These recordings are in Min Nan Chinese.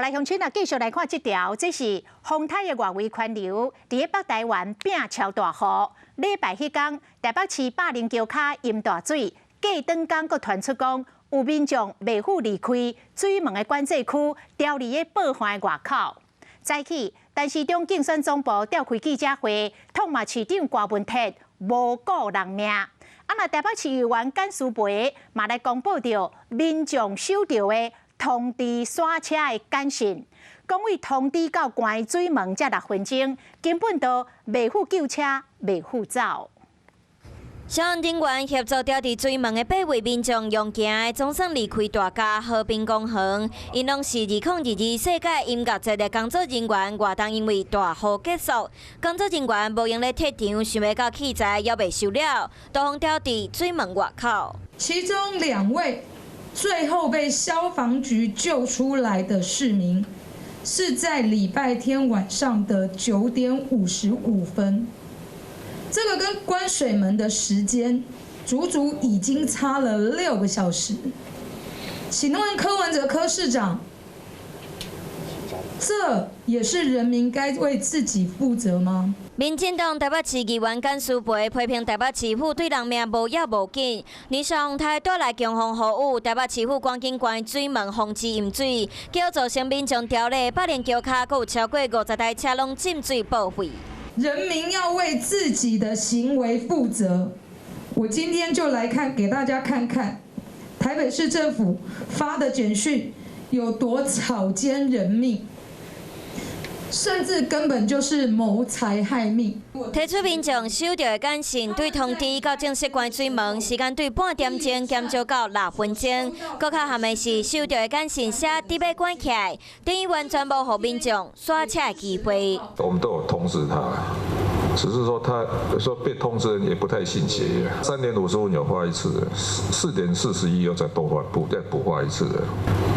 來鄉親啊，繼續來看這條，這是風颱的外圍環流，佇咧北台灣拼超大雨。禮拜彼工，台北市百靈橋跤淹大水，過轉工閣傳出講有民眾袂赴離開水門的管制區，牢佇咧報岸的外口。早起，陳時中競選總部召開記者會，痛罵市長柯文哲無顧人命。啊，若台北市議員簡思培嘛來公布著民眾收著的通知煞車的簡訊，講為通知到關水門才6分鐘，根本都袂赴救車，袂赴走。消防人員協助牢佇水門的八位民眾用行的，總算離開大家和平公園。𪜶攏是2022世界音樂節的工作人員，活動因為大雨結束，工作人員無閒咧撤場，想欲到器材猶未收了，都予牢佇水門外口。其中兩位最後被消防局救出來的市民，是在禮拜天晚上的9點55分。這個跟關水門的時間，足足已經差了6個小時。請問柯文哲柯市長，這也是人民該為自己負責嗎？民進黨台北市議員簡思培批評台北市府對人命無要無緊，連風颱帶來強風豪雨，台北市府趕緊關水門防止淹水，結果造成民眾牢咧百靈橋跤，閣有超過50台車攏浸水報廢。人民要為自己的行為負責。我今天就來看，給大家看看台北市政府發的簡訊有多草菅人命，甚至根本就是謀財害命。提出民眾收著的簡訊，對通知到正式關水門時間對半點鐘減少到6分鐘。閣較譀的是，收著的簡訊寫佇欲關起來，等於完全無予民眾煞車的機會。我們都有通知他，只是說他說被通知人也不太信邪。3點55有發一次，4點41又再多發補再補發一次的。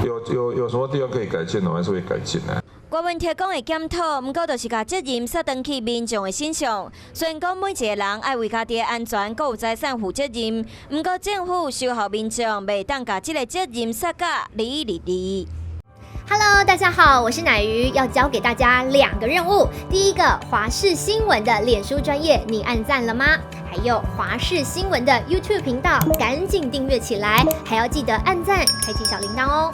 有什麼地方可以改進，我還是會改進的。柯文哲講會檢討，毋過就是共責任卸轉去民眾的身上。雖然講每一個人愛為家己的安全、閣有財產負責任，毋過政府守護民眾，袂當共這个責任卸甲離離離。 Hello，大家好，我是乃瑜，要交給大家兩個任務。第一個，華視新聞的臉書專頁，你按讚了嗎？還有華視新聞的 YouTube 頻道，趕緊訂閱起來，還要記得按讚、開啟小鈴鐺哦。